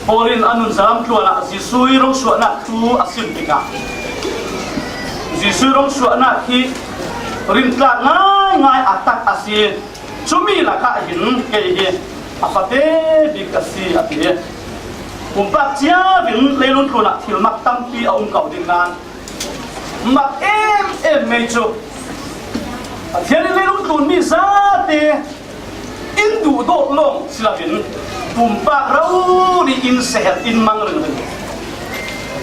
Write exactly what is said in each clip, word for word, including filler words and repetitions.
Paul in a nunzalam tluanah Jesuh ih rongsuahnak thu a sim tikah Jesuh ih rongsuahnak hi rintlak ngaingai a tak a si. Cumi lakah hin kei hi a fate bik a si, a ti. Pumpak ciauvin leilung tlunah thilmak tampi a um ko ding nain mak em em mei cu Pathian in leilung tlunmi zate in duhdawt lawng si loin pumpak rori in sehel in mang ringring.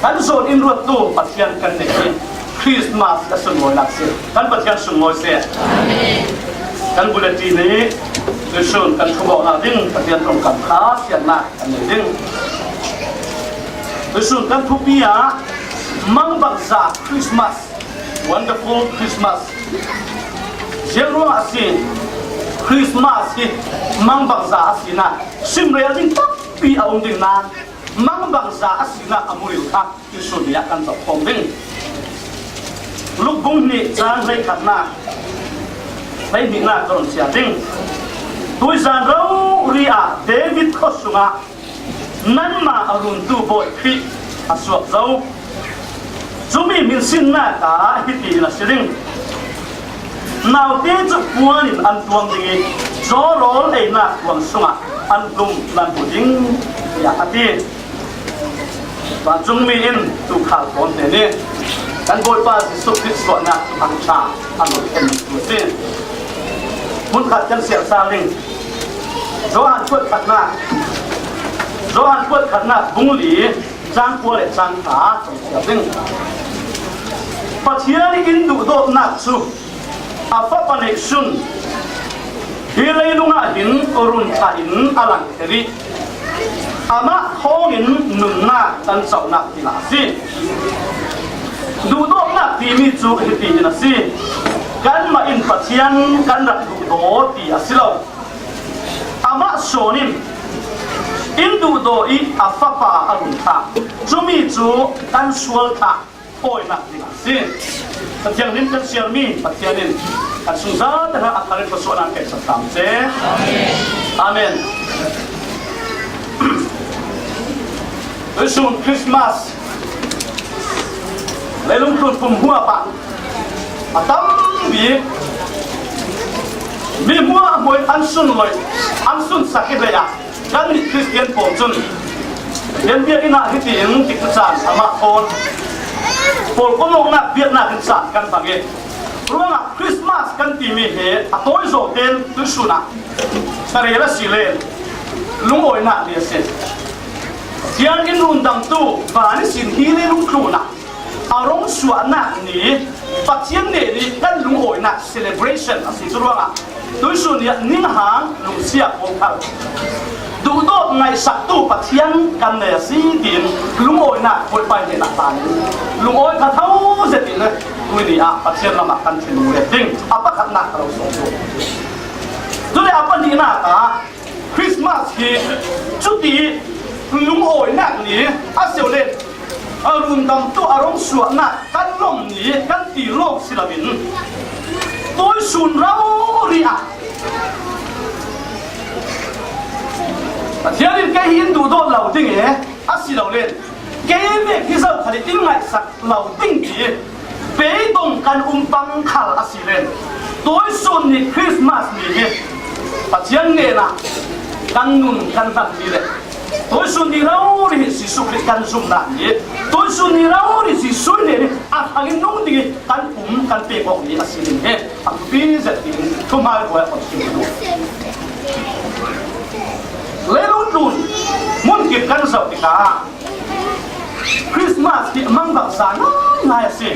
Kan zawn in ruattu Pathian kan neih hi Christmas a sunglawinak si. Kan Pathian sunglawi seh. Kan bulletin nih tuihsun kan thubawknak ding Pathian ṭongkam kha siannak kan nei ding. Tuihsun kan thupi ah mangbangza Christmas, wonderful Christmas. Ziang ruangah a si? Christmas hi mangbangza a sinak simrel ding tampi a um ding nain mangbangza a sinak a muril kha tuihsun ni ah kan zoh khawm ding. Luk bung hnih cang hleikhatnak, hleihnihnak ka run siar ding. Tuizan rori ah David khuasung ah nanmah a runtu bawi Khrih a suak zo. Cumi hminsinnak ah hiti in a si ding. Naute cu puan in an tuam ding ih, caw rawl einak puan sungah an tlum nan hmu ding, tiah a ti. Vancungmi in tuukhal pawl hnen ih kan Bawipa Jesuh Khrih suahnak thangṭha an lo thlen tu si. Hmunkhat kan siar sal ding. Johan kuat khatnak, Johan kuat khatnak bung li cang kua le cang hra kan siar ding. Pathian ih in duhdawtnak cu a Fapa neihsun hi leilung ah hin run thlah in a langkher ih amah thawngin nunnak kan conak dingah a si. Duhdawtnak timi cu hiti in a si. Kanmah in Pathian kan rak duhdaw ti a si lo. Amah sawn in in duhdaw ih a Fapa a run thlah. Cumi cu kan sual thlah thawinak ding a si. Pathian in kan siarmi Pathian in kan sungzate hna a thar in thluasuahnak kan sak hram seh. Amen. Tuihsun Christmas leilung tlun pum hmuahpah a tam bik mi hmuahhmuah in an sunloih, an sunsak ih hlei ah kannih Khristian pawl cun Pathian biakinn ah hitin tikcu caan amah thawn pawlkom lawngnak biaknak in caan kan hmang ih, ruangah Christmas kan timi hi a tawizaw tein tuihsun ah ka rel a si le lungawinak ni a si. Pathian in rundamtu van ihsin hi leilung tlun ah a rongsuahnak ni Pathian nih nih kan lungawinak celebration a si. Curuangah tuihsun ni ah ninghang lungsiat pawl khal duhdawt ngaihsaktu Pathian kan nei a si tiin lungawinak Bawipa hnenah tlan in lungawi thatho zetin tuih ni ah Pathian lamah kan thinlung let ding a pakhatnak ka lo sawm tu. Cule a pahnihnak ah Christmas hi cuti lungawinak ni a si le a rundamtu a rongsuahnak kan lawmh ni kan ti lawng si loin tuihsun rori ah Pathian in kei hi in duhdawt lo ding e, a si lo le kei vek hi zohkhat in ngaihsak lo ding ti beidong kan um pang khal a si le tuihsun ni Christmas ni hi Pathian hnenah kan nun kan hlan ni le tuihsun ni rori hi Jesuh Khrih kan zumhnak ni, tuihsun ni rori Jesuh hnen ih a thangin nung ding ih kan pum kan pek awk ni a si ding hi a thupi zet ding thuhmai buai a si. Leilung tlun hmunkip kan zoh tikah Christmas hi mangbangza ngaingai a si.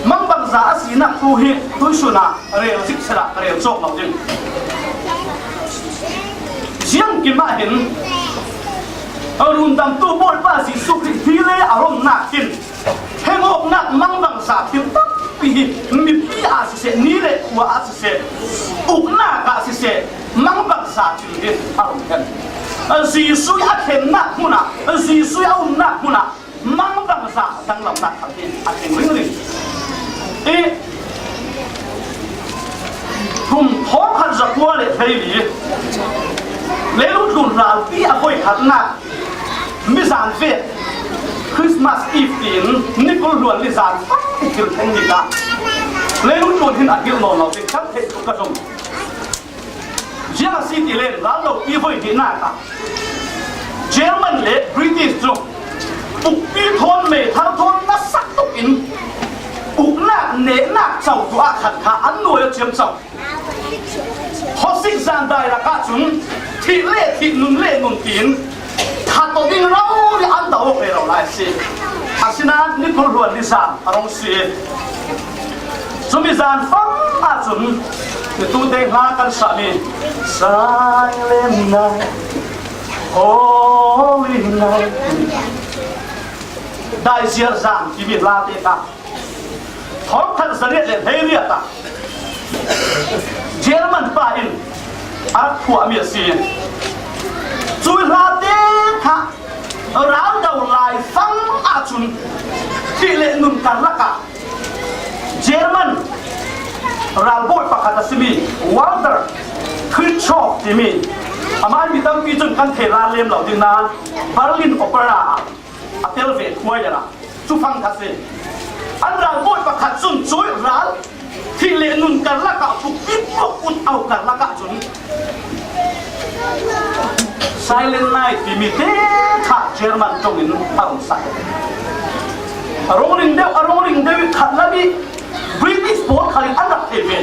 Mangbangza a sinak thu hi tuihsun ah rel zik sehla ka rel cawk lo ding. Ziangkim ah hin a rundamtu Bawipa Jesuh Khrih hi le a romnak hin hengawknak mangbangza thil tampi hi mipi ah siseh, ni le khua ah siseh, uknak ah siseh, mangbangza thil hi a rung khen. Jesuh a thlennak hmun ah, Jesuh a umnak hmun ah mangbangza a danglamnak khat hi a tling ringring. I kum thawngkhat zakua le hleili leilung tlun ralpi a voikhatnak Mizan ve Christmas Eve tiin ni kul hluan ni zan fak i thil theng ni ka. Leilung tlun hin a gil nawn lo ding kan theih tuk ka zong. Ziang a si ti len ral lo i voi ni na ka. German le British cu ukpi thawn meithal thawn na sak tuk in uknak nehnak co tu ah khat kha an nuai a ciam co. Hosik zan dai lakah cun thih le thih, nun le nun tiin that tawh ding rori an do awk rero lai a si. Asinain ni kul hluan ni zan a rung si. Cumi zan fang ahcun mi tute hla kan sahmi Silent Night, Holy Night, Daiziar Zan timi hla te kha thawngkhat zariat le hleiriat ah German pa in a phuahmi a si. Cui hla te kha ral do lai fang ahcun thih le nun karlak ah German ralbawi pakhat a simi Walter Kirchhoff timi, amah mi tampi cun kan thei ral lem lo ding nain Berlin Opera ah a tel ve thuai a ra. Cu fang kha si. An ralbawi pakhat cun cui ral thih le nun karlak ah bukpi puak ut au karlak ah cun Silent Night timi te kha German ṭong in a rung sak. A rung ring deuh, a rung ring deuh i khat lam i British pawl khal in an rak thei ve.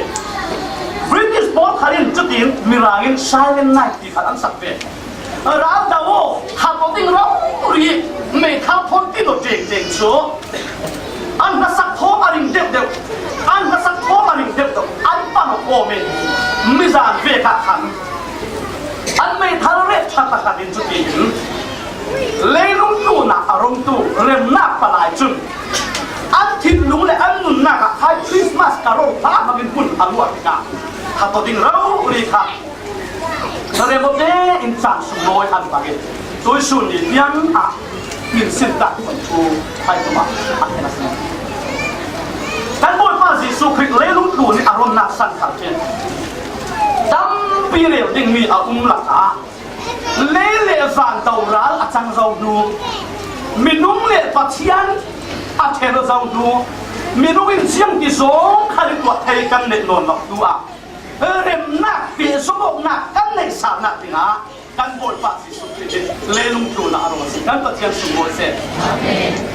British pawl khal in cutin Mirang in Silent Night ti khat an sak ve. Ral do aw, khat aw ding rori, meithal thawn tin aw ṭengṭeng cu an hnasak thawm a ring deuhdeuh, an hnasak thawm a ring deuhdeuh an pan aw kawm i mizan vek ah khan an meithal ret ṭha takhat in cutin leilung tlun ah a rungtu remnak palai cun an thinlung le an nunnak ah khai Christmas ka rol hla hmangin hmun a luah tikah khat aw ding rori kha Rem awte in caan sunglawi an bangin tuisun ni tiang ah in sin tak hun thu hai tuma a khen a si. Kan Bawipa Jesuh Khrih leilung tlun i a ronnak san khal khin tampi rel dingmi a um lakah lei le van doral a cang zo hnu, minung le Pathian a ṭhen zo hnu, minung in ziang ti zawng khal i tuah thei kan neih nawn lo hnu ah remnak, pehzom awknak kan neih salnak dingah kan Bawipa Jesuh Khrih hi leilung tlunah a rung a si. Kan Pathian sunglawi seh.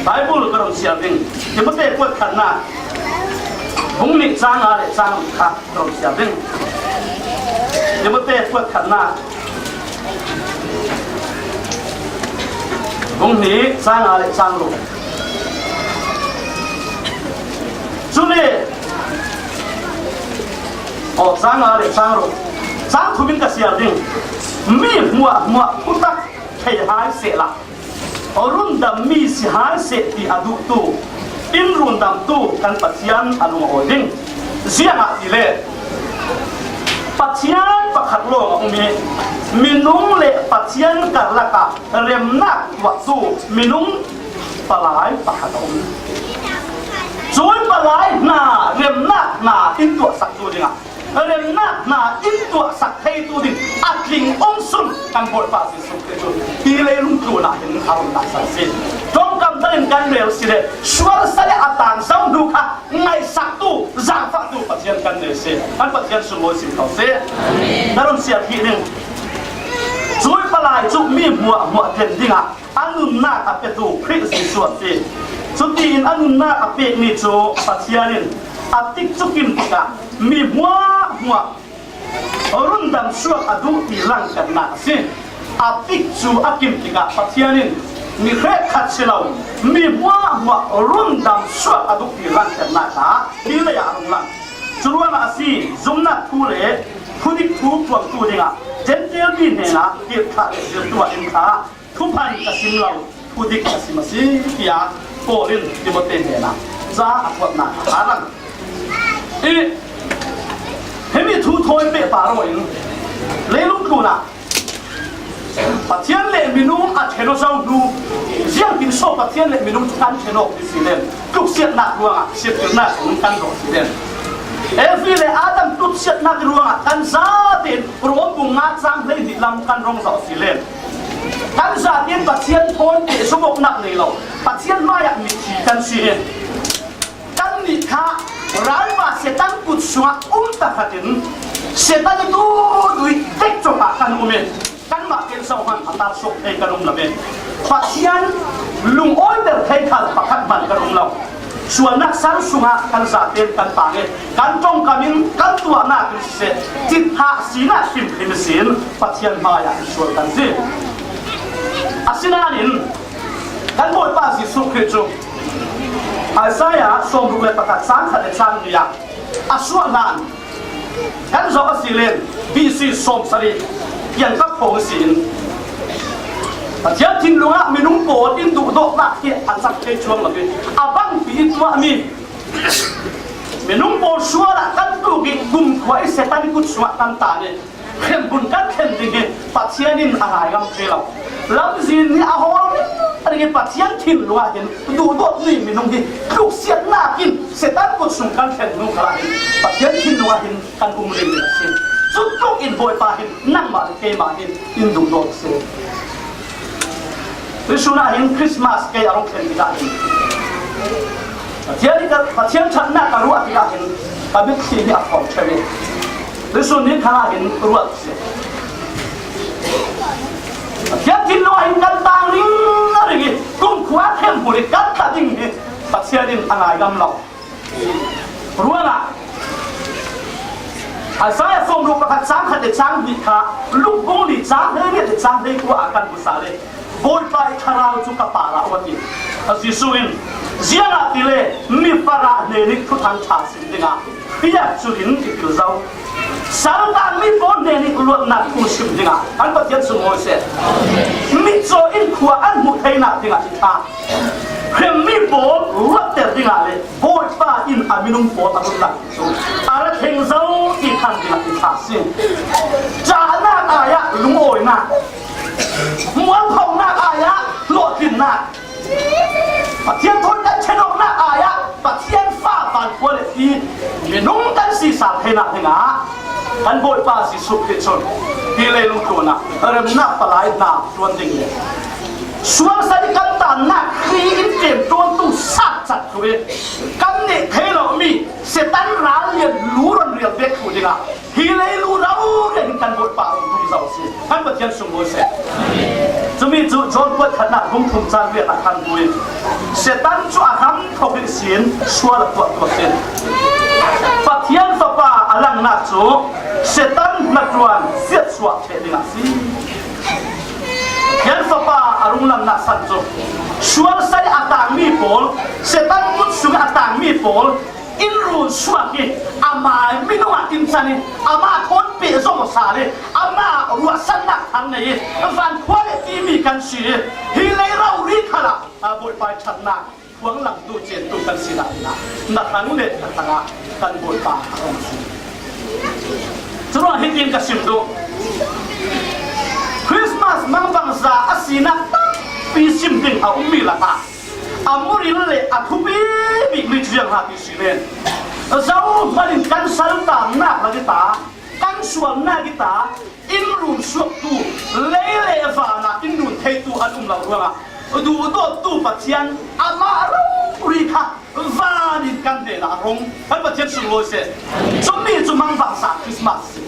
Baibal ka rung siar ding. Timote kuat khatnak bung nih cang nga le cang ruk kha ka rung siar ding. Timote kuat khatnak bung nih cang nga le cang ruk. Cule, aw, cang nga le cang ruk. Cang thum in ka siar ding. Mi hmuahhmuah thutak thei hai sehla, aw, rundammi si hai seh ti a duhtu in rundamtu kan Pathian a lung a awi ding. Ziangahtile Pathian pakhat lawng a um i minung le Pathian karlakah remnak tuahtu minung palai pakhat a um. Cui palai hna remnak hna in tuahsaktu dingah remnak hna in tuahsak theitu ding a tling um sun kan Bawipa Jesuh Khrih cu hi leilung tlunah hin a run taksan si. Ṭongkam dangin kan rel si le sual sa le a tang zo hnu kha ngaihsaktu, zaangfahtu Pathian kan nei si. Kan Pathian sunglawi sim ko si. Amen. Na run siat hi ding. Cui palai cu mi hmuahhmuah thlen dingah a nunnak a petu Khrih Jesuh a si. Cutiin a nunnak a pekmi cu Pathian in a tikcu kim tikah mi hmuahhmuah rundam suak a duh ti langkatnak a si. A tikcu a kim tikah Pathian in mi hrekkhat si lo, mi hmuahhmuah rundam suak a duh ti langkatnak kha hi lei ah a rung lang. Curuangah a si, zumnak thu le thudik thu phuangtu dingah Jentail mi hnenah tirhthlah le zirhtu ah in kha thuphan ka sim lo, thudik ka sim a si, tiah Paul in Timote hnenah ca a thuatnak a lang. I, himi thu thawi pehpar aw in leilung tlunah Pathian le minung a ṭhen aw zo hnu, ziangtin so Pathian le minung cu kan ṭhen awk ti si len, tluksiatnak ruangah, siattirnak in kan rawh si len. Evi le Adam tluksiatnak ruangah kan zaten Rom bung nga cang hleihnih lam kan rong zoh si len. Kan zaten Pathian thawn pehzawmawknak nei lo, Pathian hmaiah mitthi kan si hi. Kannih kha ralpa Satan kut sungah um takhatin Satan i duhdui dek cawkah kan um i, kanmah ken zohman a tar suak thei kan um lo ve. Pathian lungawiter thei khal pakhat hman kan um lo. Sualnak sal sungah kan zaten kan pang i, kan ṭongkam in kan tuahnak in siseh, cithah sinah hrimhrim sin Pathian hmaiah kan sual kan si. Asinain kan Bawipa Jesuh Khrih cu Isaiah sawmruk le pakhat, cang khat le cang hnih ah a suah hlan kan zoh a si len, B C sawmsarih kiangkap hrawng si in, Pathian thinlung ah minung pawl in duhdawtnak hi a cak thei cuang lo i, a bangpi i tuahmi minung pawl sual ah kan tuk i, kumkhua i Satan kut sungah kan tan i, hremhmun kan thlen ding hi Pathian in a ngai ngam thei lo. Lamzin nih a hawl ringring i Pathian thinlung ah hin duhdawtmi minung hi tluksiatnak in Satan kut sung kan thlen hnu khalah hin Pathian thinlung ah hin kan um ringring a si. Cutluk in Bawipa hin nangmah le keimah hin in duhdawt a si. Tuisun ah hin Christmas kei a rung thlen tikah hin Pathian, Pathian ṭhatnak ka ruah tikah hin ka mitthli hi a fawng ṭheu i, tuisun ni khalah hin ruat a si. Pathian thinlung ah hin kan tang ringring i, kumkhua hremhmun i kan tla ding hi Pathian in a ngai ngam lo. Ruangah Isaiah sawmruk pakhat, cang khat le cang hnih kha Luke bung li, cang hleiriat le cang hleikua ah kan hmu sal i, Bawipa i thlarau cu ka parah a um a ti. A Jesuh in, ziangahtile mi farah hnen i thuthang ṭha sim dingah piak cul in i pil zo. Saltanmi pawl hnen i luatnak thu sim dingah kan Pathian sunglawi seh. Mitcaw in khua an hmuh theinak dingah i ṭha. Hremmi pawl luatter dingah le Bawipa in a minung pawl a run lak cu a ra thleng zo i thang dingah i ṭha a si. Cahnak ai ah lungawinak, mualphonak ai ah hlawhtlinnak, Pathian thawn kan ṭhenawknak ai ah Pathian fa vankhua le ti minung kan si sal theinak dingah kan Bawipa Jesuh Khrih cun hi leilung tlunah remnak palai hna ṭuan ding le sual sal i kan tannak Khrih in ṭemṭawntu sat cat thlu i kan neh thei lomi Satan ral lian lu ron rial pek thlu dingah hi leilu rori in kan Bawipa ron tum zo a si. Kan Pathian sunglawi seh. Cumi cu John kuat khatnak bung thum cang riat ah kan hmu i, Satan cu a hram thok ihsin sual a tuahtu a si. Pathian Fapa a langnak cu Satan hnaṭuan siatsuah ṭheh ding a si. Pathian Fapa a rung langnak san cu sual sal i a tangmi pawl, Satan kut sung i a tangmi pawl in run suak i, amah minung ah in can i, amah thawn pehzawh sal i, amah ruahsannak thar nei i, vankhua le timi kan si i, hi lei rori khalah, a, Bawipa i ṭhatnak khuang langtu ciantu kan sinak in ah, na hrang le na hrangah kan Bawipa a um si. Curuangah hitin ka sim duh. Christmas mangbangza a sinak tampi sim ding a ummi lakah a muril le a thupi bikmi cu ziang ha ti si len, zohman in kan saltannak lak i ta, kan sualnak i ta, in run suaktu, lei le van ah in run theitu an um lo ruangah duhdawttu Pathian amah rori kha van in kan hnenah a rung. Kan Pathian sunglawi seh. Cumi cu mangbangza Christmas a si.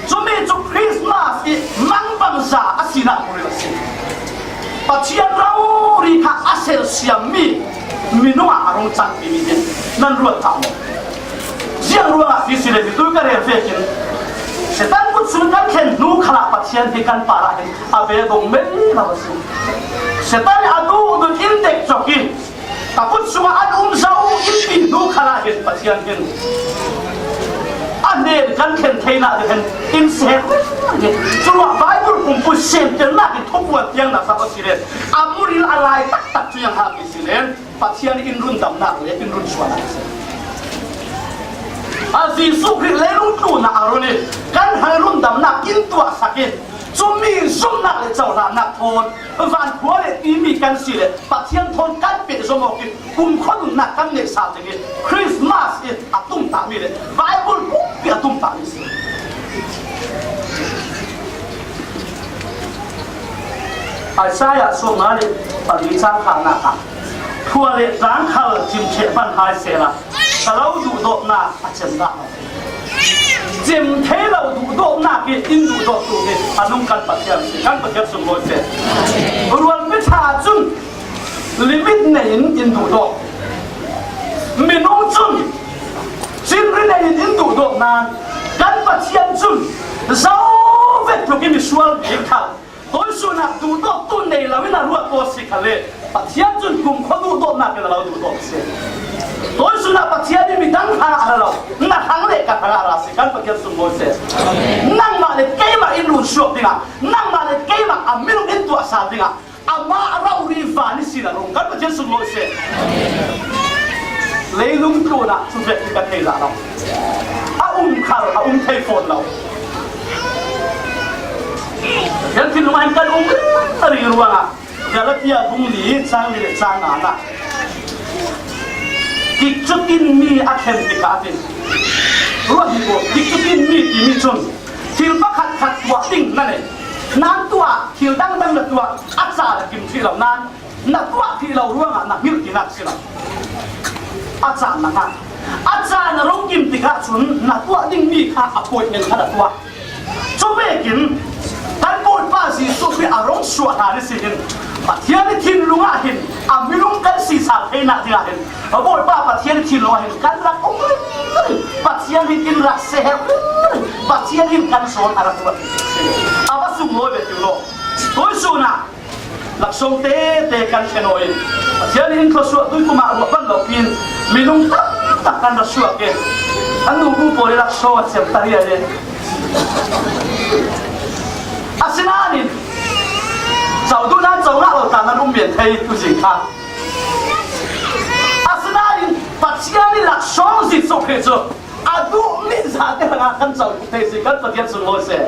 Cumi cu Christmas i mangbangza a sinak muril a si. Pathian rori kha a sersiammi minung ah a rung cangtimi hi nan ruat hna maw? Ziang ruangah ti si le mi tu ka rel vekin Satan kut sung kan thlen hnu khalah Pathian hi kan parah hin a ve dong mei lo a si. Satan a duh dun in dek cawk i ka kut sungah an um zo in ti hnu khalah hin Pathian hin a hnen kan thlen theinak ding hin in ser. Curuah Baibal pumpui semtirnak in thupuan tiang na sak a si le a muril a lai taktak cu yang hak i si le Pathian in rundamnak le in runsuahnak a si. A Jesuh Khrih leilung tlunah a run i kan hal rundamnak in tuahsak i cumi zumhnak le cohlannak thawn vankhua le timi kan si le Pathian thawn kan pehzom awk i kumkhua nunnak kan neihsa ding i Christmas i a tumtahmi le Baibal pumpi a tumtahmi si. Isaiah sawmnga le pali chang khatna ah, "Thua le tlang khal cim ṭheh hman hai sehla, ka lo duhdawtna a cem dah lo. Cem thei lo duhdawtna hi in duhdawttu hi a nung kan Pathian si, kan Pathian sunglawi seh. Rualpi ṭha cun limit nei in in duhdawt. Minung cun cinri nei in in duhdawt nain kan Pathian cun zo vek tluk in misual bik khal. Tuisun ah duhdawttu nei lo in a ruat pawl si khal le, Pathian cun kumkhua duhdawtnak in a lo duhdawt si. Tuisun ah Pathian in midang hrang a ra lo, na hrang le ka hrang a ra si, kan Pathian sunglawi seh. Nangmah le keimah in run suak dingah, nangmah le keimah a minung in tuahsal dingah, amah rori van ihsin a rung, kan Pathian sunglawi seh. Leilung tlunah cu vek hi ka thei dah lo. A um khal, a um thei fawn lo. Pathian thinlung ah hin kan um ringring ruangah Galatia bung li cang li le cang nga ah, tikcu tinmi a thlen tikah a ti. Ruah hi ko, tikcu tinmi timi cun thil pakhat khat tuah ding na nei. Nan tuah, thil dangdang na tuah, a caan a kim hrih lo nain, na tuah hrih lo ruangah na hngilh tinak si lo. A caan na hngah. A caan a rung kim tikah cun na tuah dingmi kha appointment khat a tuah. Cuvekin kan Bawipa Jesuh Khrih a rung suah hna ihsin hin Pathian i thinlung ah hin a minung kan si sal theinak dingah hin Bawipa Pathian i thinlung ah hin kan rak um ringring. Pathian hin in rak seher ringring. Pathian hin kan zawn a rak ruat ringring si. A va sunglawi ve ti law. Tuisun ah laksawng tete kan thlen aw in Pathian in thluasuah tuikum ah ruah ban lo piin minung tam tak kan ra suak i an nubu pawl i laksawng a cem ta riai i asinain co duh nan co ngah lo ta nan um men thei tu zing kha. Asinain Pathian i laksawng Jesuh Khrih cu a duhmi zate hrangah kan co thei si, kan Pathian sunglawi seh.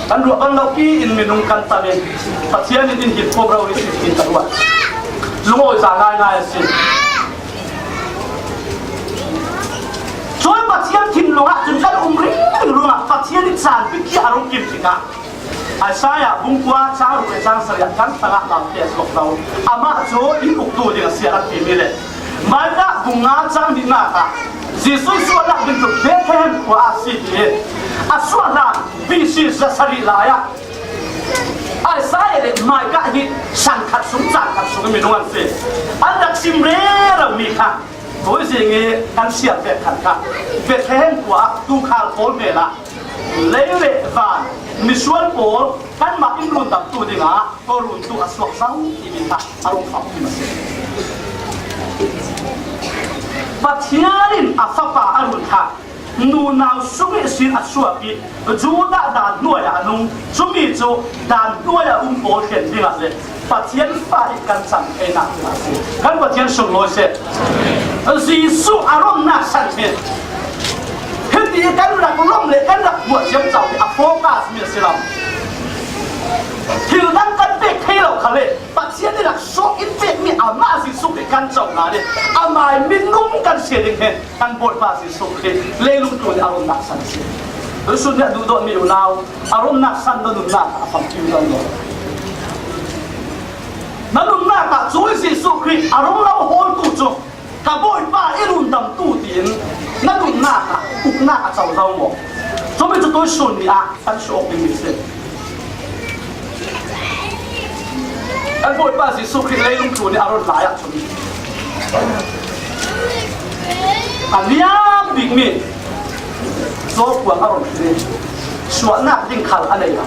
Kan ruah ban lo pi in minung kan tam i Pathian in in hip khawm rori si ti ka ruah. Lungawi za ngaingai a si. Cun Pathian thinlung ah cun kan um ringring ruangah Pathian i caan bik hi a rung kim tikah Isaiah bung kua cang ruk le cang sarih ah kan hrangah naute a suak lo. Amah cu in uktu ding a si a rak timi le Micah bung nga cang nihnak ah Jesuh suahnak ding cu Bethlehem khua ah a si ti a suah hlan B C zasarih lai ah Isaiah le Micah hi san khat sung caan khat sung minung an si. An rak sim rero mi kha tuizing i kan siam pek khan kha Bethlehem khua ah tuukhal pawl hmel ah lei le van misual pawl kanmah in rundamtu dingah kawruntu a suak zo timi kha a rung fak tim a si. Pathian in a fapa a run kha nunau sung ihsin a suak i Judah dan hnuai ah a nung, cumi cu dan hnuai ah um pawl thlen dingah le Pathian fa i kan cang theinak dingah a si. Kan Pathian sunglawi seh. Jesuh a ronnak san hi hiti kan rak lawmh le kan rak buat ciamco hi a focus mi a si lo. Thil dang kan pek thei lo khal le Pathian i rak suak in pekmi amah Jesuh Khrih kan cohlan i amah i minung kan si ding hi kan Bawipa Jesuh Khrih leilung tlun i a ronnak san a si. Tuisun nih a duhdawtmi unau, a ronnak san na nunnak ah a famkim lo maw? Na nunnak ah cu Jesuh Khrih a rung lo hawltu cu ka Bawipa i rundamtu tiin na nunnak ah uknak a co zo maw? Cumi cu tuisun ni ah kan suak dingmi si. Kan Bawipa Jesuh Khrih leilung tlun i a ron lai ah cun a liam bikmi zawkuang a ron khin i suahnak ding khal a nei lo.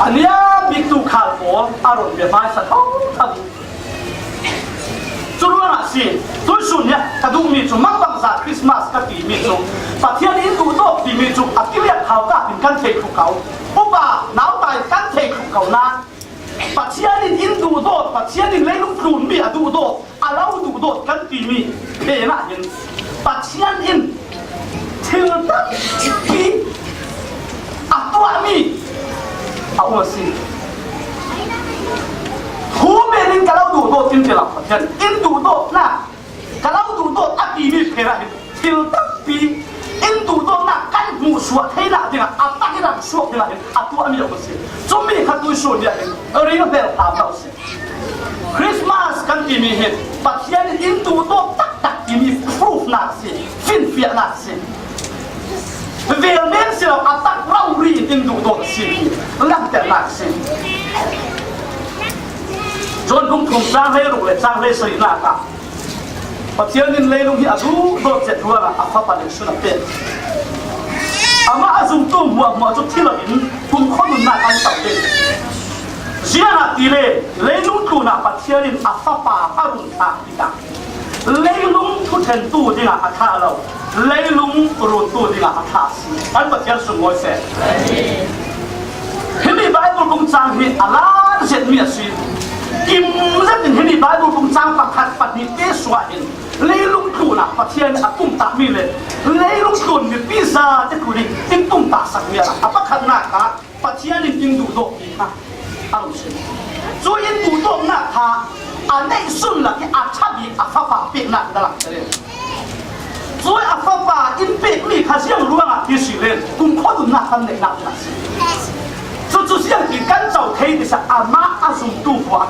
A liam biktu khal pawl a ron bia hmaisa thotho. Cu ruangah si, tuisun nih ka duhmi cu mangbangza Christmas ka timi cu Pathian in duhdawt timi cu a kiliak hau ka hin kan thei ṭhuk ko. Upa nautai kan thei ṭhuk ko nain Pathian in in duhdawt, Pathian in leilung tlunmi a duhdawt, a lo duhdawt kan timi hnenah hin Pathian in thil tampi a tuahmi a um a si. Thu men in ka lo duhdawt in ti lo, Pathian in duhdawtnak ka lo duhdawt a timi hnenah hin thil tampi in duhdawtnak kan hmuhsuah theinak dingah, a tak in a suak dingah hin a tuahmi a um a si. Cumi kha tuisun ni ah hin ringhmel hram lo si. Christmas kan timi hi Pathian in in duhdawt taktak timi proof nak si, finfiahnak si. Velmen si lo, a tak rori in in duhdawt si, langternak si. John bung thum cang hleiruk le cang hleisarihnak ah Pathian in leilung hi a duhdawt zet ruangah a Fapa neisun a pek. Amah a zumtu hmuahhmuah cu thi loin kumkhua nunnak an co ding. Ziangahtile leilung tlunah Pathian in a Fapa a run thlah tikah leilung thuṭhentu dingah a thlah lo, leilung runtu dingah a thlah a si. Kan Pathian sunglawi seh. Himi Bible bung cang hi a lar zetmi a si. Kim zetin himi Bible bung cang pakhat pahnih te suah in leilung tlunah Pathian a tumtahmi le leilung tlun mipi zate tlun in tumtahsakmi a, a pakhatnak ah Pathian in in duhdawtmi kha a lo si. Cu in duhdawtnak kha a neihsun lak i a ṭha bik a Fapa peknak in a langhter. Cu a Fapa in pekmi kha ziang ruangah ti si len kumkhua nunnak kan neihnak in a si. Cucu ziangtin kan co thei ti si, amah a zumtu hmuah.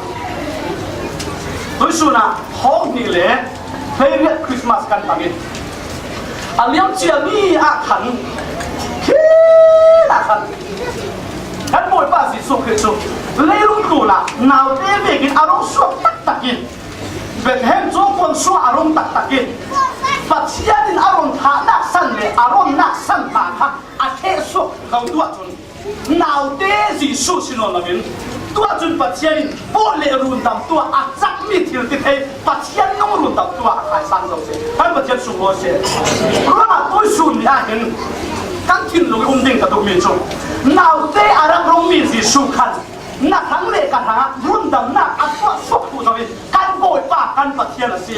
Tuisun ah thawng hnih le hleiriat Christmas kan hmang i a liamcia mi ah khan khi ah khan kan Bawipa Jesuh Khrih cu leilung tlunah naute vekin a rung suak taktak in Bethlehem cawngkuang sungah a rung taktak in Pathian in a run thlahnak san le a runnak san hna kha a theh suak lo tu ahcun naute Jesuh si nawn loin tuah cun Pathian in Bawi le rundamtu ah a cakmi thil ti thei Pathian nung rundamtu ah a khaisang zo si. Kan Pathian sunglawi si. Ruangah tuisun ni ah hin kan thinlung i um ding ka duhmi cu naute a rak rungmi Jesuh khan na hrang le ka hrangah rundamnak a tuah suak tu zo in kan Bawipa kan Pathian a si.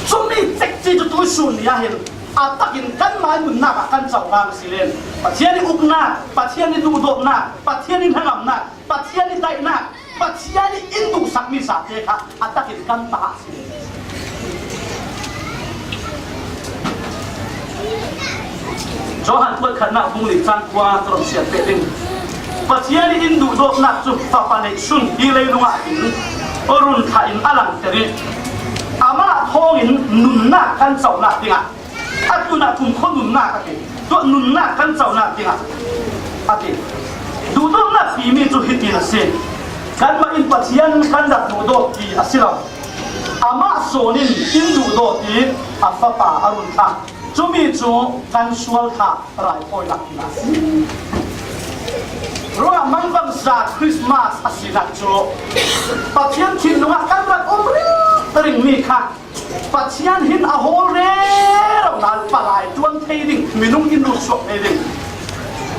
Cumi cekci cu tuisun ni ah hin a takin kanmai nunnak ah kan cohlang a si len Pathian i uknak, Pathian i duhdawtnak, Pathian i hnangamnak, Pathian i daihnak, Pathian i in duhsakmi zate kha a takin kan ta a si. Johan kuat khatnak bung li cang kua ka run siat peh ding. Pathian i in duhdawtnak cu Fapa neihsun hi leilung ah hin run thlah in a langter i amah thawngin nunnak kan conak dingah a tlunah kumkhua nunnak a ti. Tuah nunnak kan conak dingah a ti. Duhdawtnak timi cu hiti a si. Kanmah in Pathian kan rak duhdawt ti a si lo. Amah sawn in in duhdawt i a Fapa a run thlah. Cumi cu kan sual thlah raipawinak ding a si. Ruah mangbangza Christmas a sinak cu Pathian thinlung ah kan rak um ringring mi kha Pathian hin a hawl rero nain palai ṭuan thei ding, minung in run suak thei ding,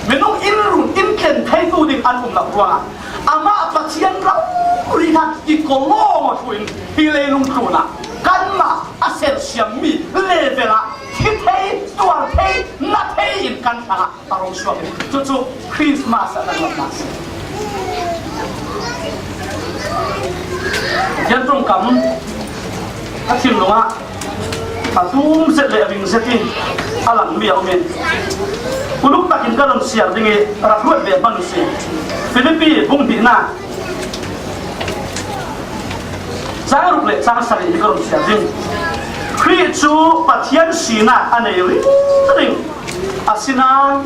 minung in run in tlen theitu ding an um lo ruangah amah Pathian rori kha kiko lawng a ṭhu in hi leilung tlunah kanmah a sersiammi level ah thi thei, tuar thei, na thei in kan hrangah a rung suak hi. Cucu Christmas a kan lawmhnak si. Pathian ṭongkam a thinlung ah a tum zet le a ving zet i a langmi a um i uluk takin ka run siar ding i rak ruat ve hmanh si. Filipi bung hnihnak cang ruk le cang sarih hi ka run siar ding. Khrih cu Pathian sinak a nei ringring. Asinain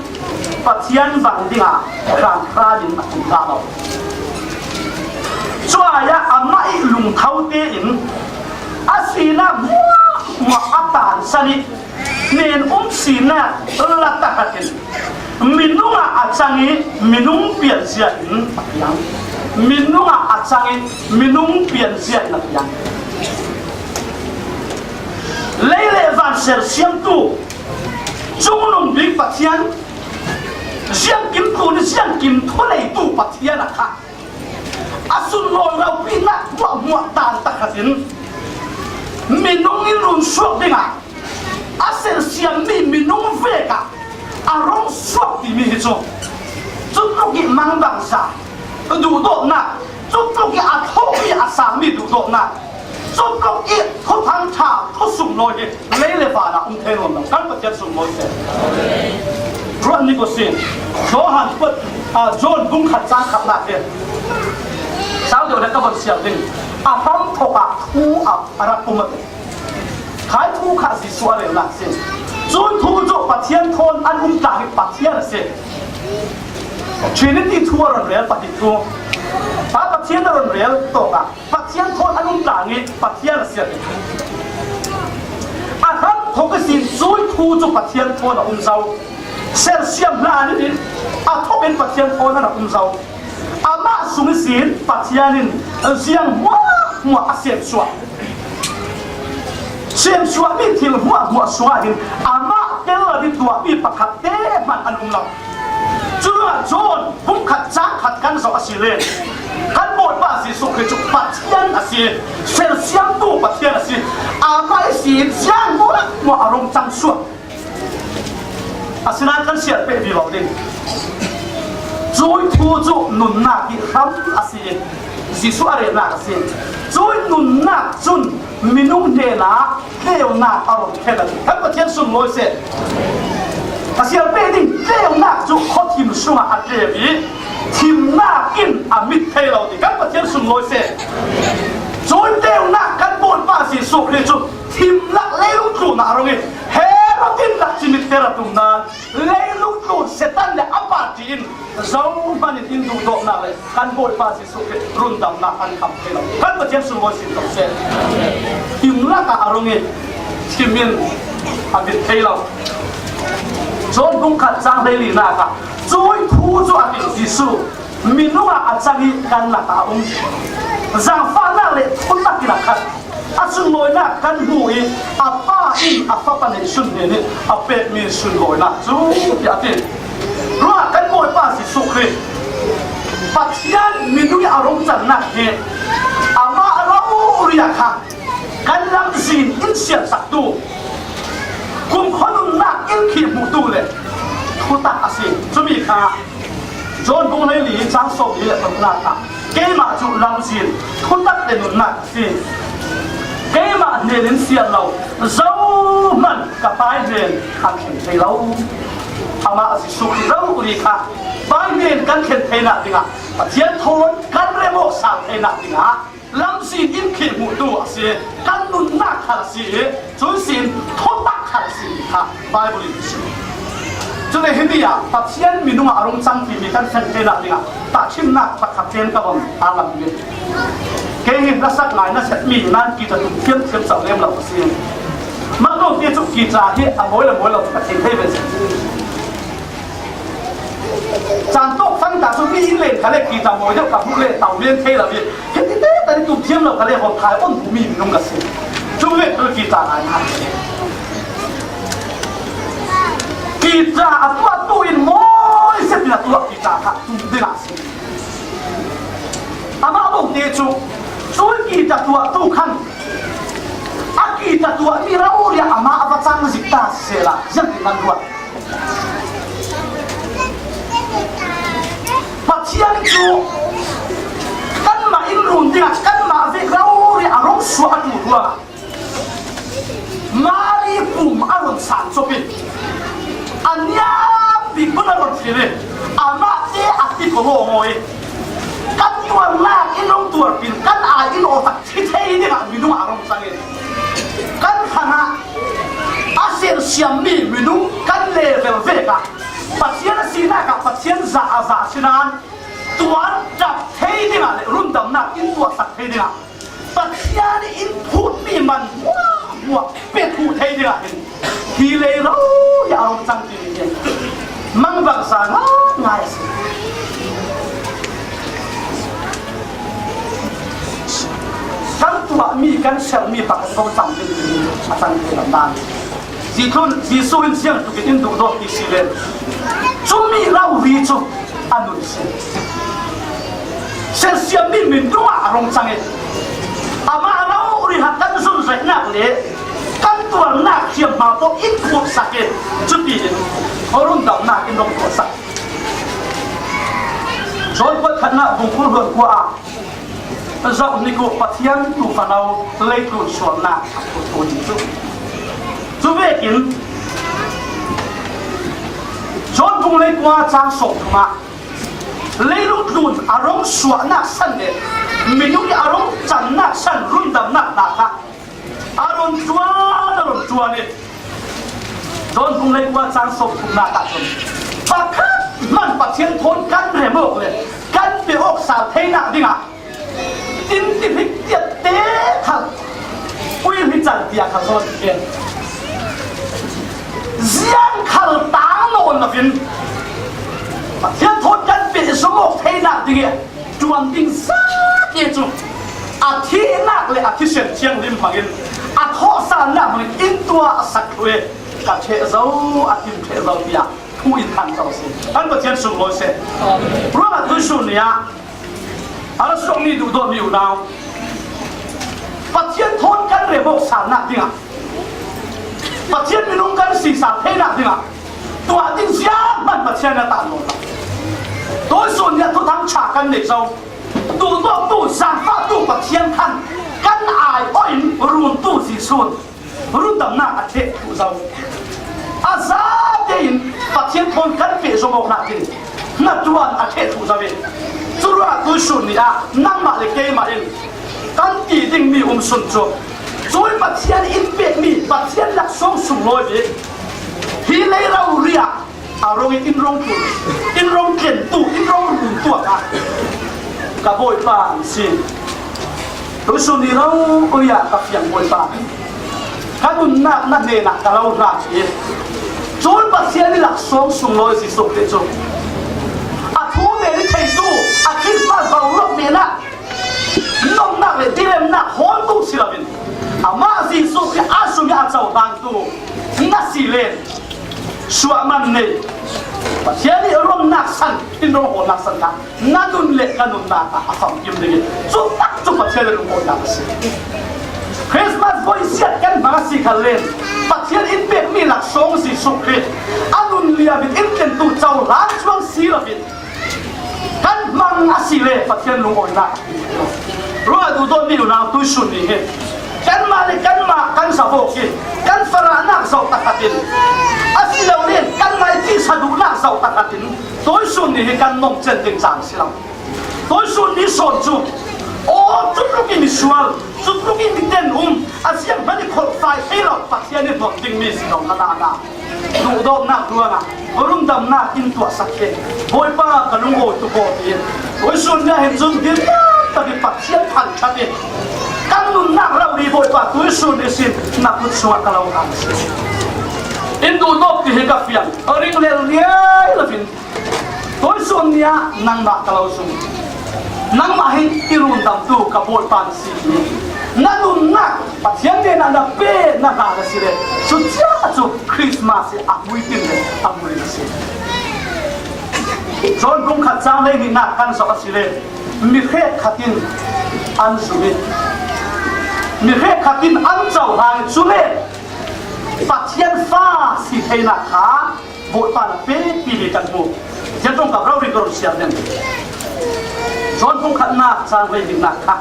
Pathian bang dingah hranhran in a tum hna lo. Cuai ah amah i lungtho tein a sinak hmuahhmuah a tansan i hnen um sinak la tahratin minung ah a cang i minung pianzia in a piang. Minung ah a cang i minung pianzia in a piang. Lei le van sersiamtu, cungnung bik Pathian, ziangkim tlun i ziangkim thuleitu Pathian a kha a sunlawi ropinak hmuahhmuah tan tahratin minung in run suak dingah a sersiammi minung vek ah a rung suak timi hi cu cutluk i mangbangza duhdawtnak, cutluk i a thawhmi a sangmi duhdawtnak, cutluk i thuthang ṭha thusumlawi hi lei le van ah um thei nawn lo. Kan Pathian sunglawi seh. Ruat ni ko sin. Johan kuat, a, John bung khat chang khatna te. Sau deuh le ka von sial ding. A hram thok ah thu a, a rak um a ti. Khai thu kha Jesuh a relnak sin. Cui thu cu Pathian thawn an um tlang i Pathian a si. Trinity thu a ron rel, pahnih thu. Pa Pathian a ron rel tawk ah Pathian thawn an um tlang i Pathian a si a ti. A hram thok ihsin cui thu cu Pathian thawn a um zo. Sersiam hna nih in a thok in Pathian thawn an a um zo. Amah sung ihsin Pathian in ziang hmuahhmuah a semsuah. Semsuahmi thil hmuahhmuah sungah hin amah tel lo i tuahmi pakhat te hmanh an um lo. Curuangah John bung khat cang khat kan zoh a si le kan Bawipa Jesuh Khrih cu Pathian a si, sersiamtu Pathian a si, amah ihsin ziang hmuahhmuah a rung cang suak. Asinain kan siar peh vivo ding. Cui thu cu nunnak i hram a si. Jesuh a relnak a si. Cui nunnak cun minung hnenah tleunak a rung khen a ti. Kan Pathian sunglawi seh. A siar peh ding tleunak cu khuathim sungah a tleu i thimnak in a mit thei lo ti. Kan Pathian sunglawi seh. Cui tleunak kan Bawipa Jesuh Khrih cu thimnak leilung tlunah a rung i Herod in rak cimit ter a tum nain leilung tlun Satan le a party in zohhmanh in in duhdawtnak le kan Bawipa Jesuh Khrih rundamnak an kham thei lo. Kan Pathian sunglawi sin ko seh. Thimnak ah a rung i thim in a mit thei lo. John bung khat cang hleilinak ah cui thu cu a ti Jesuh minung ah a cang i kan lakah a um. Zaangfahnak le thutak in a khat. A sunlawinak kan hmu i a Pa in a Fapa neihsun hnen i a pekmi sunlawinak cu tiah a ti. Ruah kan Bawipa Jesuh Khrih Pathian minung i a rung cannak hi amah rori ah kha kan lamzin in siansaktu, kumkhua nunnak in khih hmuhtu le thutak a si. Cumi kha John bung hleili cang sawmli le pakhatnak ah keimah cu lamzin, thutak le nunnak a si. Keimah hnen in siar lo zohhmanh ka Pa hnen an thlen thei lo. Amah a Jesuh Khrih rori kha Pa hnen kan thlen theinak dingah, Pathian thawn kan remawk sal theinak dingah lamzin in khih hmuhtu a si, kan nunnak khal a si i, cun sin thutak khal a si ti kha Baibal in a si. Cule himi ah Pathian minung ah a rung cang timi kan thlen theinak dingah tahṭhimnak pakhat tein ka von a lam ve. Kei hi hlasak ngai na setmi nan kita tum thiamthiam co lem lo a si. Mah lawngte cu kita hi a mawi le mawi lo ka thei thei ve si. Caan tawk fang ta cu mi in len kha le kita mawi deuh ka hmuh le tau men thei lo i, hiti te ta i tum thiam lo kha le hawt khai on mi minung ka si. Cu ve tu kita ngai na. Kita a tuah tu in mawi zet in a tuah kita kha tum ding a si. Amah lawngte cu cu kita tuah tu khan a kita tuah mi rori ah amah a va cang zik ta sisehla ziangtin nan ruat. Pathian cu kanmah in run dingah kanmah vek rori a rung suah a tu ruangah Mari pum a run sang cawp in a niam bik bun a run fil in amah te a ti ko ngaw i kan tuarnak in rung tuar pin kan ai in awtak thi thei dingah minung a rung cang in kan hrangah a sersiammi minung kan level vek ah Pathian a sinak ah Pathian za a za a si nain tuar ṭap thei dingah le rundamnak in tuahsak thei dingah Pathian in phutmi man hmuahhmuah pe thuh thei dingah hin hi lei rori a rung cang timi hi mangbangza ngaingai a si. Kan tuahmi, kan sermi pakhat ko cang ding timi a cang thei lo nan. Jesuh in, Jesuh in ziang tukin in duhdawt ti si len. Cumi rori cu a nun si. Sersiammi minung ah a rung cang i amah rori ah kan zunzainak le kan tuarnak hriamhma paoh in phursak i cuti in rundamnak in rung phursak. John pakhatnak bungkul hluan kua ah zoh nik u Pathian tu fano leitlun sualnak a phurtu ding cu. Cu vekin John Phung leikua chang sawm thum ah leilung tlun a rong suahnak san le minung i a rong cannak san rundamnak hna kha a run ṭuan, a run ṭuan i John phung leikua chang sawm thumnak ah cun pakhat hmanh Pathian thawn kan rem awk le kan pe awk sal theinak dingah tin ti hrik tiat te khal ui hri can tiah kha zawn in ziang khal tang nawn loin Pathian thawn kan pehzom awk theinak ding i ṭuan ding zate cu a thihnak le a thisen thianghlim hmangin a thawhsalnak hmangin in tuah a sak thlu i ka ṭheh zo, a tim ṭheh zo tiah thu in thang zo a si. Kan Pathian sunglawi seh. Ruangah tuisun ni ah a ra suakmi duhdawtmi unau, Pathian thawn kan rem awk salnak dingah, Pathian minung kan si sal theinak dingah tuah ding zianghman Pathian a tah nawn lo. Tuisun ni ah thuthang ṭha kan nei zo. Duhdawttu, zaangfahtu Pathian khan kan aiawh in runtu Jesuh in rundamnak a ṭheh thluh zo. A zate in Pathian thawn kan pehzom awknak ding hnaṭuan a ṭheh thluh zo i curuangah tuisun ni ah nangmah le keimah in kan ti dingmi um sun cu, cui Pathian in pekmi Pathian laksawng sunglawi bik hi lei rori ah a rong in in rong tlun, in rong tlentu, in rong runtu a ka, ka Bawipa an si. Tuisun ni rori ah ka fiang Bawipa, ka nunnak na hnenah ka lo hlat i cun Pathian i laksawng sunglawi Jesuh Khrih cu a thu men i theitu, a Christmas boruak menah nomnak le dilemnak hawltu si loin amah Jesuh Khrih a sungih a cohlangtu na si len suahman nei Pathian i ruahnak san, in rong hawlnak san kha na nun le ka nunnak ah a famkim ding i cutak cu Pathian i lungawihnak a si. Christmas voi ziat kan hmang a si khal len Pathian in pekmi laksawng Jesuh Khrih a nun liam in in tlentu cohlan cuang si loin kan hmang a si le Pathian lungawinak. Ruah duhdawtmi unau tuisun ni hi kanmah le kanmah kan zavawk i kan farahnak zoh takhat in, asilole kanmah i tisa duhnak zoh takhat in tuisun ni hi kan nomcen ding caan si lo. Tuisun ni sawn cu aw cutluk i misual, cutluk i miten um, a zianghman i kholhfai thei lo Pathian i hnon dingmi si lo na, na, na. Duhdawtnak ruangah rundamnak in tuahsak hi Bawipa ka lungawi tuk aw tiin tuisun nih hin cun dil tak i Pathian thangṭhat i kan nunnak rori Bawipa tuisun ihsin na kut sungah ka lo hlan si. In duhdawt ti hi ka fiang, ring lel riai loin tuisun nih ah nangmah ka lo zung. Nangmah hi i rundamtu ka Bawipa na si i na nunnak Pathian hnenah na pe na hna na si le, cucia cu Christmas hi a hmuitin le a hmurin a si. John bung khat cang hleihnihnak kan zoh a si le, mi hrekkhat in an zung i mi hrekkhat in an cohlang i cu le Pathian fa si theinak kha Bawipa na pekpi hi kan hmu. Ziangtlung ka rori ka run siar nen. John bung khatnak cang hleihnihnak kha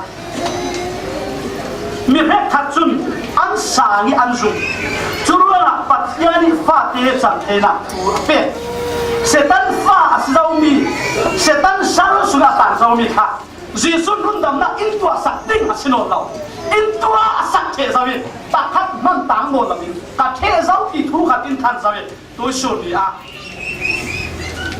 mi hrekkhat cun an sang i an zung. Curuangah Pathian i fate can theinak thu a pek. Satan fa a si zomi, Satan sal sungah a tang zomi kha Jesuh rundamnak in tuahsak ding a si nawn lo. In tuahsak ṭheh zo i pakhat hmanh tang nawn lo in ka ṭheh zo ti thu khat in than zo i tuisun ni ah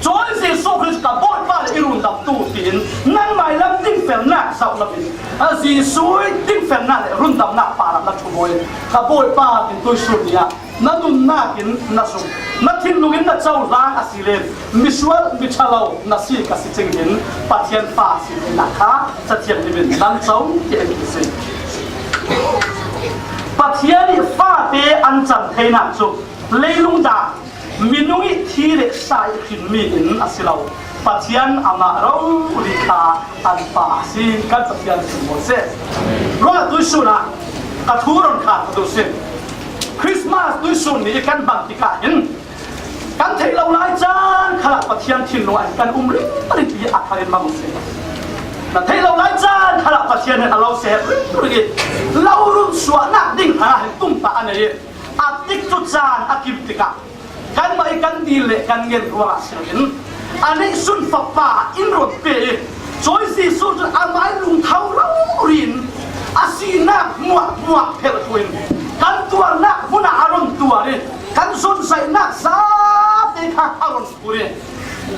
cun Jesuh Khrih ka Bawipa le i rundamtu tiin nangmah i lam dingfelnak zoh loin a Jesuh i dingfelnak le rundamnak parah na ṭhu maw i ka Bawipa in tuisun ni ah na nunnak in na zung, na thinlung in na cohlang a si len misual miṭhalo na si ka si cing in Pathian fa si na kha Cathiang nih in nan co tiah in si. Pathian i fate an can theinak cu leilung dang minung i thi le sa i hrinmi in a si lo. Pathian amah rori kha an pa a si. Kan Pathian sunglawi seh. Ruangah tuisun ah ka thu run khat ka duh si. Christmas tuisun ni i kan bang tikah hin kan theih lo lai caan khalah Pathian thinlung ah hin kan um ringring i a thar in mang si. Na theih lo lai caan khalah Pathian hin a lo seher ringring i lo run suahnak ding hna hin tumtah a nei i a tikcu caan a kim tikah Kanmah i kan dil le kan ngen ruangah si loin a neihsun Fapa in rawn pe i, Jesuh Khrih cun amah in lungtho rori in a sinak hmuahhmuah phelh thu in kan tuarnak hmunah a rawn tuar i, kan zawnzaihnak zate kha a rawn phur i,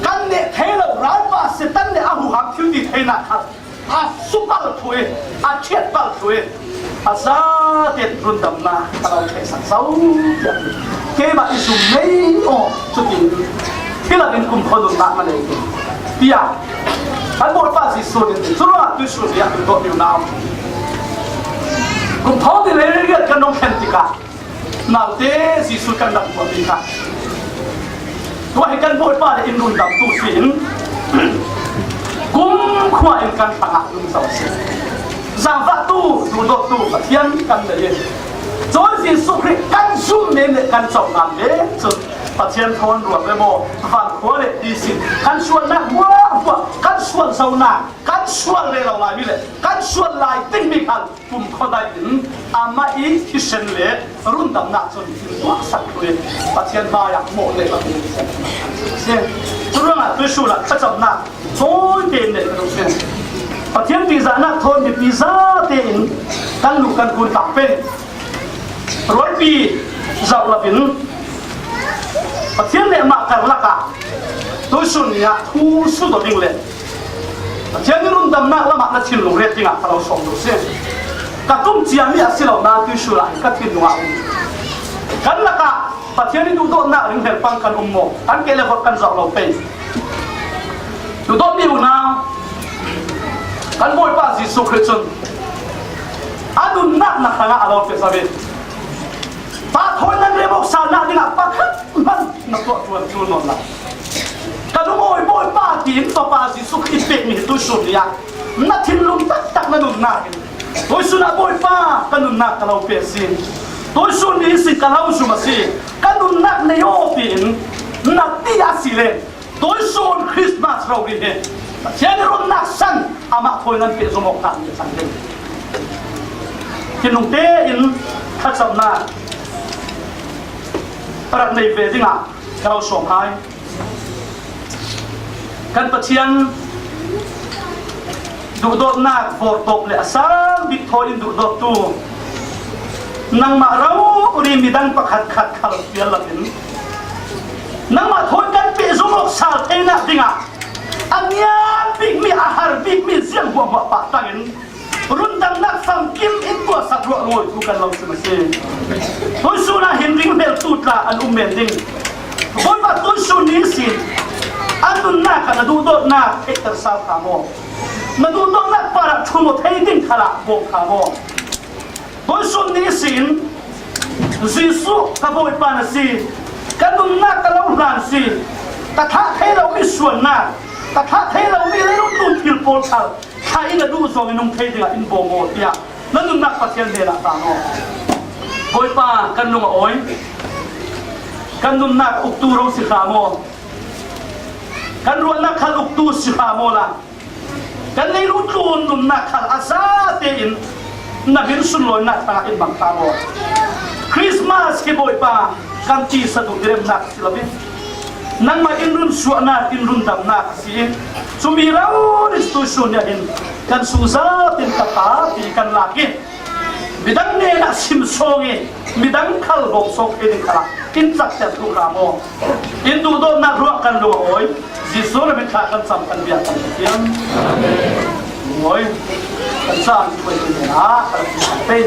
kan neh thei lo ralpa Satan le a huham thil ti theinak kha a supal thu i, a ṭhiatpal thu i, a zate rundamnak a lo theihsak zo tiah keimah i zum ngei aw. Cutin thilak in kumkhua nunnak na nei tiah kan Bawipa Jesuh in ti. Curuangah tuisun ni a tun dawt ni unau. Kum thawng ni le riat kan nong thlen tikah naute Jesuh kan rak hmuahmi kha tua hi kan Bawipa le in rundamtu si in kumkhua in kan hrangah lungzo a si. Zangfahtu, duhdawttu Pathian kan nei in Jesuh Khrih kan zum men le kan co ngan le cun Pathian thawn ruat le maw, vankhua le ti sin kan sualnak hmuahhmuah, kan sual zonak, kan sual rero lai mi le kan sual lai ding mi khan kumkhua dai in amah i thisen le rundamnak cun in tuahsak thu in Pathian hmaiah mawh le a si. Curuangah tuisun ah thlacamnak tawite in neih ka duh si. Pathian ṭihzahnak thawn mipi zate in kan luh kan kun tlang pei. Rualpi zoh lo in Pathian le amah karlak ah tuisun ni ah thu sudaw ding le Pathian i rundamnak lamah na thinlung ret dingah ka lo sawm duh si. Ka tum ciami a si lo nain tuisun ah hin ka thinlung ah um. Kan lakah Pathian i duhdawtnak ringhlel pang kan um maw? Kan keh le vawt kan zoh lo pei. Duhdawtmi unau, kan Bawipa Jesuh Khrih cun a nunnak na hrangah a lo pe zo i, Pa thawi nan rem awk salnak dingah pakhat hmanh na tuah ṭuan ṭul nawn lo. Ka lungawi Bawipa tiin Fapa Jesuh Khrih pekmi hi tuisun ni ah na thinlung taktak na nunnak in tuisun ah Bawipa ka nunnak ka lo pe a si. Tuisun ni ihsin ka lo zum a si. Ka nunnak nei aw tiin na ti a si le tuisun Christmas rori hi Pathian i runnak san amah thawi nan peh zom awk hna hi a cang ding. Thinlung tein thlacamnak a rak nei ve dingah ka lo sawm hai. Kan Pathian duhdawtnak vawrtawp le a sang bik thawi in duhdawttu nangmah rori midang pakhat khat khal pial loin nangmah thawi kan peh zom awk sal theinak dingah a nial bikmi, a har bikmi ziang hmuahhmuah pah tangin rundamnak famkim in tuahsak ruah lungawi thu kan lo sim a si. Tuisun ah hin ringhmeltu tla an um men ding. Bawipa tuisun ni ihsin an nunnak ah na duhdawtnak theihter sal kha maw? Na duhdawtnak parah ṭhum aw thei ding khalah bawm kha maw? Tuisun ni ihsin Jesuh ka Bawipa na si, ka nunnak ka lo hlan si, ka thlah thei lomi sualnak, ka thlah thei lomi leilung tlun thil pawl khal thlah in a duh zongin nung thei dingah in bawm aw tiah na nunnak Pathian hnenah tan aw. Bawipa, kan lung a awi, kan nunnak uktu ro si hram aw, kan ruahnak khal uktu si hram aw la, kan leilung tlun nunnak khal a zate in na min sunlawinak hrangah in mang ta maw? Christmas hi Bawipa kan tisa duh i remnak si lo in nangmah in runsuahnak, in rundamnak a si i cumi rori tuisun ni ah hin kan sungzat in ka ta ti kan lak i midang hnenah sim sawng i midang khal bawm sawng thei ding khalah in cakter duh hram aw. In duhdawtnak ruah kan lung a awi. Jesuh na min thlah kan cam kan bia kan Pathian. Awi. Kan caan puai tu hnenah kan pei.